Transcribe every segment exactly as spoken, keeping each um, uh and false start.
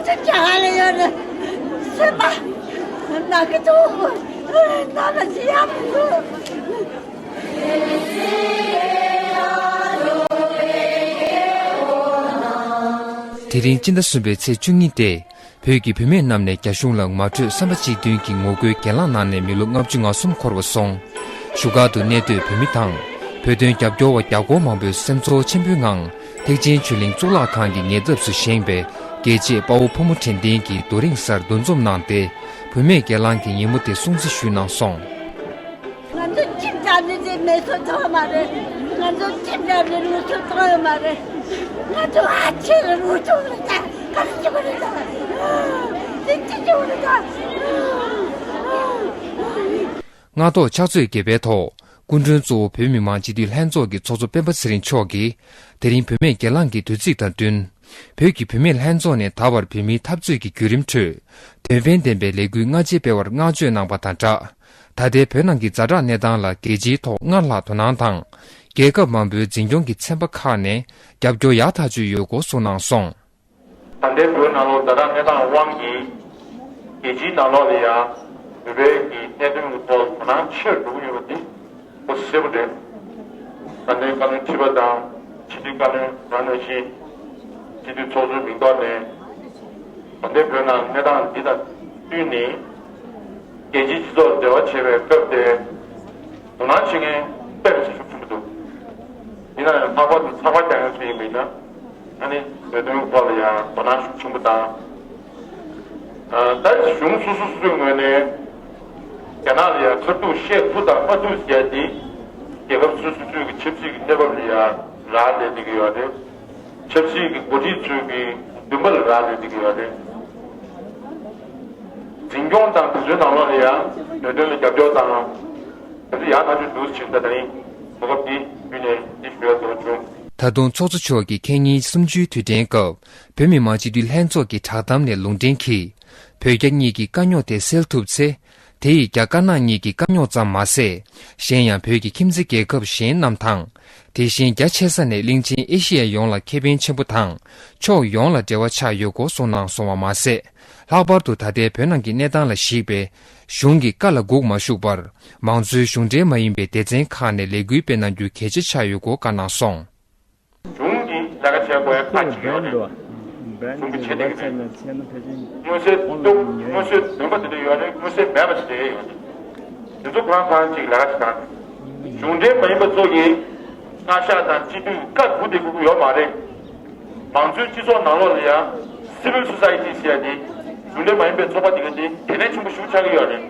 ཅ་ལག་ཡོད་རེད། སེམས་པ་ན་གི་འདུག་ན་ན་ཅི་ཡག་མི་འདུག་དེ་རིང་སྤྱི་ཟླ་གསུམ་པའི་ཚེས་བཅུ་གཉིས་ཏེ། བོད་ཀྱི་བུད་མེད་རྣམས་ནས་རྒྱ་གཞུང་ལ་ངོ་སྤྲོད་བསམ་པ་གཅིག་མཐུན་གྱི་ངོ་རྒོལ་གྱེན་ལངས་གནང་ནས་མི་ལོ་ལྔ་བཅུ་ང་གསུམ་འཁོར་བ་སོང་། བཞུགས་སྒར་དུ་གནས་སྡོད་བོད་མི་དང་། བོད་དོན་རྒྱབ་སྐྱོར་བ་བརྒྱ་སྐོར་མང་པོས་སེམས་ཚོར་ཆེན་པོའི་ངང་ཐེག་ཆེན་ཆོས་གླིང་གཙུག་ལག་ཁང་གི་ཉེ་འདབས་སུ་བཞེངས་པའི་རྒྱལ་གཅེས་དཔའ་བོ་ཕོ་མོ་དྲན་རྟེན་གྱི་རྡོ་རིང་སར་འདུ་འཛོམས་གནང་སྟེ། བུད་མེད་གྱེན་ལངས་ཀྱི་ཉིན་མོ་དེ་སྲུང་བརྩི་ཞུས་གནང་སོང་། ང་ཚོ་ཅི་འདྲ་ནི་དེ་མེད་སོ་ཐོག་མ་རེད། ང་ཚོ་ཅི་འདྲ་ནི་ལུས་སོ་ཐོག་ཡོད་མ་རེད། ང་ཚོ་ཨ་ཆེ་རུ་ཐུག་རེད་ད། ག་རེ་བྱེད་དགོས་རེད་ད། དེ་ཅི་བྱེད་དགོས་རེད་ད། སྔ་ཐོག་ཕྱག་ཚོད་བརྒྱད་པའི་ཐོག་སྐུ་མགྲོན་གཙོ་བོ་བོད་མི་མང་སྤྱི་འཐུས་ལྷན་ཚོགས་ཀྱི་ཚོགས་གཙོ་སྤེན་པ་ཚེ་རིང་མཆོག་གིས་དེ་རིང་བུད་མེད་གྱེན་ལངས་ཀྱི་དུས་ཚིགས་དང་བསྟུན། བོད་ཀྱི་བུད་མེད་ལྷན་ཚོགས་ནས་ད་བར་བོད་མིའི་འཐབ་རྩོད་ཀྱི་བརྒྱུད་རིམ་ཁྲོད་དོན་ཕན་ལྡན་པའི་ལས་འགུལ་སྔ་རྗེས་སྤེལ་བར་བསྔགས་བརྗོད་གནང་པ་དང་སྦྲགས། ད་ལྟའི་བོད་ནང་གི་ཛ་དྲག་གནས་སྟངས་ལ་རྒྱལ་སྤྱིའི་ཐོག་སྔར་ལྷག་དོ་སྣང་དང་། རྒྱལ་ཁབ་མང་པོའི་འཛིན་སྐྱོང་གི་ཚན་པ་ཁག་ནས་རྒྱབ་སྐྱོར་ཡག་ཐག་ཆོད་ཡོད་སྐོར་གསུངས་གནང་སོང་། ད་ལྟའི་བོད་ནང་ལོགས་ཛ་དྲག་གནས་སྟངས་དབང་གིས་རྒྱལ་སྤྱིའི་ནང་ལོགས་ལ་ཡང་བོད་པའི་གི་གནད་དོན་གྱི་ཐོག་དོ་སྣང་ཆེར་འགྲོ་གི་ཡོད་པ་འདི་ཁོ་གསལ་པོ་རེད། ད་ལྟའི་བཀའ་བློན་ཁྲི་པ་དང་སྤྱི་འཐུས་བཀའ་བློན་རང་ནང་བཞིན་སྤྱི་འཐུས་ཚོགས་གཙོའི་མིང་ཐོག་ནས་ད་ལྟའི་བོད་ནང་གནས་སྟངས་འདི་དང་བསྟུན་ནས་རྒྱལ་སྤྱིའི་སྤྱི་ཚོགས་འབྲེལ་བ་བྱེད་པའི་སྐབས་དེ། དོ་སྣང་བྱེད་མཁན་དཔེ་མི་སྲིད་ཤུགས་ཆེན་པོ་འདུག་ཡིན་ན་ཡང་ལྷག་པར་དུ་ཚགས་པར་རྒྱག་མཁན་ཚོ་ཡིན་པ་ཡིན་ན་ཨ་ནི་བོད་དོན་སྐོར་ལ་ཡང་དོ་སྣང་ཤུགས་ཆེན་པོ་དང་། ད་གཞུང་སོ་སོ་སོ་སོའི་ངོས་ནས་རྒྱ་ནག་ལ་ཡང་ཁ་ཐུག་བཤད་ཐུབ་དང་མ་ཐུབ་ཟེར་ཏེ་རྒྱལ་ཁབ་སོ་སོ་སོའི་གི་ཆབ་སྲིད་ཀྱི་གནས་བབ་ལ་ཡང་རག་ལས་བསྡད་ཀྱི་ཡོད་རེད། ཆབ་སྲིད་ཀྱི་འགོ་ཁྲིད་ཚོའི་གི་འདུན་པ་ལ་རག་ལས་བསྡད་ཀྱི་ཡོད་རེད། འཛིན་སྐྱོང་དང་དེ་ཚོའི་ནང་ལོགས་ལ་ཡང་བོད་དོན་ལ་རྒྱབ་སྐྱོར་དང་། དེ་ཚོ་ཡག་ཐག་ཆོད་འདུག་ཟེར་ད་ད་རིང་གོ་སྐབས་འདི་བརྒྱུད་ནས་འདི་ཞུ་ཡག་འདོད་བྱུང་། ད་དུང་ཚོགས་གཙོ་མཆོག་གིས་ཁེ་ཉིན་གསུམ་བཅུའི་དུས་དྲན་སྐབས་བོད་མི་མང་སྤྱི་འཐུས་ལྷན་ཚོགས་ཀྱི་བསྒྲགས་གཏམ་ནས་ལུང་འདྲེན་གྱིས། བོད་རྒྱ་གཉིས་ཀྱི་དཀའ་རྙོག་དེ་སེལ་ཐུབ་ཚེ། དེ་ཡིས་རྒྱ་དཀར་ནག་གཉིས་ཀྱི་དཀའ་རྙོག་ཙམ་མ་ཟད། གཞན་ཡང་བོད་ཀྱི་ཁྱིམ་མཚེས་རྒྱལ་ཁབ་གཞན་རྣམས་དང་། དེ་བཞིན་རྒྱ་ཆེ་ས་ནས་གླིང་ཆེན་ཨེ་ཤི་ཡ་ཡོངས་ལ་ཁེ་ཕན་ཆེན་པོ་དང་། ཕྱོགས་ཡོངས་ལ་འབྲེལ་བ་ཆགས་ཡོད་སྐོར་གསུངས་གནང་སོང་བ་མ་ཟད། ལྷག་པར་དུ་ད་ལྟའི་བོད་ནང་གི་གནས་སྟངས་ལ་གཞིགས་པའི་གཞུང་གི་བཀའ་ལ་སྒུག་མ་བཞུགས་པར། མང་གཙོའི་གཞུང་འབྲེལ་མ་ཡིན་པའི་སྡེ་ཚན་ཁག་ནས་ལས་འགུལ་སྤེལ་གནང་རྒྱུ་གལ་ཆེ་ཆགས་ཡོད་སྐོར་བཀའ་གནང་སོང་། གཞུང་གིས་ལས་ཀ་བྱེད་དགོས་ཡ་ཁག་ཅིག་ཡོད་རེད། གཞུང་གིས་བྱེད་བསྡད་ཀྱི་མེད། མངོན་གསལ་དོད་མངོན་གསལ་དོད་པ་དེ་འདྲ་ཡོད་རེད། མངོན་གསལ་མེད་པ་དེ་འདྲ་ཡོད་རེད། དེ་ཚོ་གང་གང་ཅིག་ལས་ཀ་བྱེད་སྟངས་རེད། གཞུང་འབྲེལ་མ་ཡིན་པ་ཚོ་གིས་བཀའ་ཤག་དང་སྤྱི་འཐུས་བཀའ་སྒུག་བསྡད་དགོས་ཀྱི་ཡོད་མ་རེད། མང་གཙོའི་སྤྱི་ཚོགས་ནང་ལོགས་ལ་ཡང་civil society ཟེར་ཡ་དེ་གཞུང་འབྲེལ་མ་ཡིན་པའི་ཚོགས་པ་དེ་ག་དེ་གལ་གནད་ཆེན་པོ་ཞིག་ཆགས་ཀྱི་ཡོད་རེད།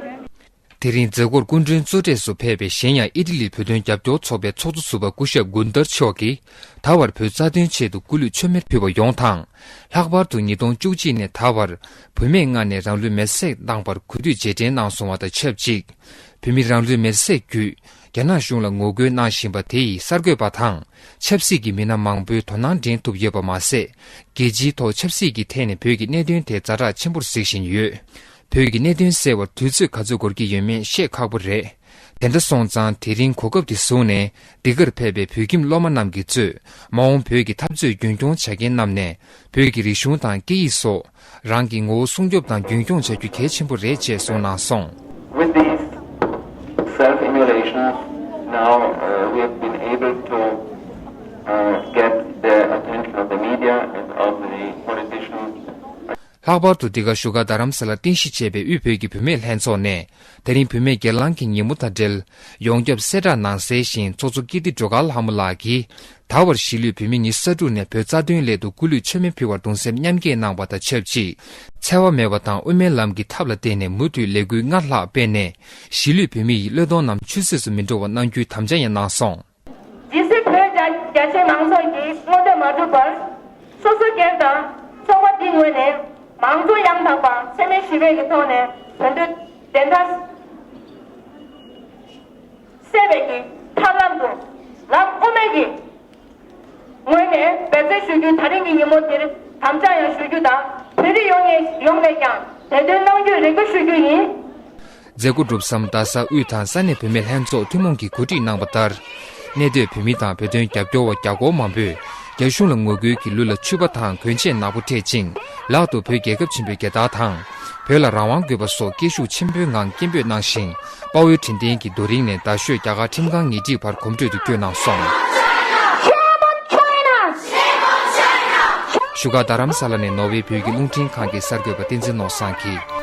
དེ་རིང་མཛད་སྒོར་སྐུ་མགྲོན་གཙོ་གྲས་སུ་ཕེབས་པའི་གཞན་ཡང་ཨི་ཊ་ལིའི་བོད་དོན་རྒྱབ་སྐྱོར་ཚོགས་པའི་ཚོགས་གཙོ་ཟུར་པ་སྐུ་ཞབས་གུན་ཏར་མཆོག་གིས་ད་བར་བོད་རྩ་དོན་ཆེད་དུ་སྐུ་ལུས་མཆོད་མེར་ཕུལ་བ་ཡོངས་དང་། ལྷག་པར་དུ་ཉིས་སྟོང་བཅུ་གཅིག་ནས་ད་བར་བུད་མེད་ལྔ་ནས་རང་ལུས་མེར་སྲེག་བཏང་བར་གུས་འདུད་རྗེས་དྲན་གནང་སོང་བ་དང་ཆབས་ཅིག་བོད་མི་རང་ལུས་མེར་སྲེག་བརྒྱུད་རྒྱ་ནག་གཞུང་ལ་ངོ་རྒོལ་གནང་བཞིན་པ་དེ་ཡི་གསར་འགོད་པ་དང་ཆབ་སྲིད་ཀྱི་མི་སྣ་མང་པོའི་དོ་སྣང་འདྲེན་ཐུབ་ཡོད་པ་མ་ཟད། རྒྱལ་སྤྱིའི་ཐོག་ཆབ་སྲིད་ཀྱི་ཐད་ནས་བོད་ཀྱི་གནད་དོན་དེ་ཛ་དྲག་ཆེན་པོར་གཟིགས་བཞིན་ཡོད། བོད་ཀྱི་གནད་དོན་སེལ་བར་དུས་ཚོད་ག་ཚོད་འགོར་གྱི་ཡོད་མེད་བཤད་ཁག་པོ་རེད། དེ་འདྲ་སོང་ཙང་དེ་རིང་གོ་སྐབས་འདི་བཟུང་ནས་འདི་གར་ཕེབས་པའི་བོད་ཁྱིམ་སློབ་མ་རྣམས་ཀྱིས་གཙོས་མ་འོངས་བོད་ཀྱི་འཐབ་རྩོད་རྒྱུན་སྐྱོང་བྱ་མཁན་རྣམས་ནས་བོད་ཀྱི་རིག་གཞུང་དང་སྐད་ཡིག་སོགས་རང་གི་ངོ་བོ་སྲུང་སྐྱོབ་དང་རྒྱུན་སྐྱོང་བྱ་རྒྱུ་གལ་ཆེན་པོ་རེད་ཅེས་གསུངས་གནང་སོང་། With these self-immolations, now, uh, we have been able to, uh, get the attention of the media and of the politicians. ལྷག་པར་དུ་འདི་ག་བཞུགས་སྒར་རྡ་རམ་ས་ལར་རྟེན་གཞི་བྱས་པའི་དབུས་བོད་ཀྱི་བུད་མེད་ལྷན་ཚོགས་ནས་དེ་རིང་བུད་མེད་སྒེར་ལངས་ཀྱི་ཉིན་མོ་དང་འབྲེལ་ཡོངས་ཁྱབ་གསལ་བསྒྲགས་ནང་གསལ་བཞིན་ཚོགས་གཙོ་ཀིརྟི་སྒྲོལ་དཀར་ལྷ་མོ་ལགས་ཀྱིས་ད་བར་གཞིས་ལུས་བོད་མི་ཉི་ཤུ་རྩ་དྲུག་ནས་བོད་རྩ་དོན་སླད་དུ་སྐུ་ལུས་མཆོད་མེ་ཕུལ་བར་གདུང་སེམས་མཉམ་སྐྱེད་གནང་བ་དང་ཆབས་ཅིག་འཚེ་བ་མེད་པ་དང་དབུ་མའི་ལམ་གྱི་ཐབས་ལ་བརྟེན་ནས་མུ་མཐུད་ལས་འགུལ་སྔར་ལྷག་སྤེལ་ནས་གཞིས་ལུས་བོད་མི་ཡི་བློས་གཏོང་རྣམས་ཆུད་ཟོས་སུ་མི་འགྲོ་བ་གནང་རྒྱུའི་དམ་བཅའ་ཡང་གནང་སོང་། ཇི་སྲིད་བོད་རྒྱ་རྒྱ་ཆེ་མང་ཚོགས་ཀྱི་མངོན་འདོད་མ་འགྲུབ་པར། སོ་སོ་སྒེར་དང་ཚོགས་པ་འདི་ངོས་ནས་མང་གཙོ་ཡང་དག་པ་འཚེ་མེད་ཞི་བའི་གི་ཐོག་ནས་བོད་དོན་བདེན་མཐའ་གསལ་བའི་གི་ཐབས་ལམ་དུ་ལམ་དབུ་མའི་གི་ངོས་ནས་འབད་བརྩོན་ཞུ་རྒྱུ། ད་རིང་གི་ཉིན་མོ་འདིར་དམ་བཅའ་ཡང་ཞུ་རྒྱུ་དང་། བོད་རིགས་ཡོངས་ནས་ཡོངས་ནས་ཀྱང་བདེ་དོན་གནང་རྒྱུའི་རེ་སྐུལ་ཞུ་རྒྱུ་ཡིན། མཛད་སྒོ་གྲུབ་མཚམས་རྡ་ས་དབུས་དང་ས་གནས་བུད་མེད་ལྷན་ཚོགས་ཐུན་མོང་གིས་གོ་སྒྲིག་གནང་བ་ལྟར། གནས་སྡོད་བོད་མི་དང་བོད་དོན་རྒྱབ་སྐྱོར་བ་བརྒྱ་སྐོར་མང་པོས་ རྒྱ་གཞུང་ལ་ངོ་རྒོལ་གྱི་ལུས་ལ་ཕྱུ་པ་དང་གོན་ཆས་ནག་པོ་སྤྲས་ཅིང་། ལག་ཏུ་བོད་རྒྱལ་ཁབ་ཆེན་པོའི་རྒྱལ་དར་དང་། བོད་ལ་རང་དབང་དགོས་པ་སོགས་སྐད་ཤུགས་ཆེན་པོའི་ངང་སྐད་འབོད་གནང་ཞིང་། དཔའ་བོའི་དྲན་རྟེན་གྱི་རྡོ་རིང་ནས་རྡ་ཤོད་རྒྱ་གར་ཁྲིམས་ཁང་ཉེ་འཁྲིས་བར་གོམ་བགྲོད་དུ་བསྐྱོད་གནང་སོང་། བཞུགས་སྒར་རྡ་རམ་ས་ལ་ནས་ནོར་ཝེ་བོད་ཀྱི་རླུང་འཕྲིན་ཁང་གི་གསར་འགོད་པ་བསྟན་འཛིན་ནོར་བཟང་གིས།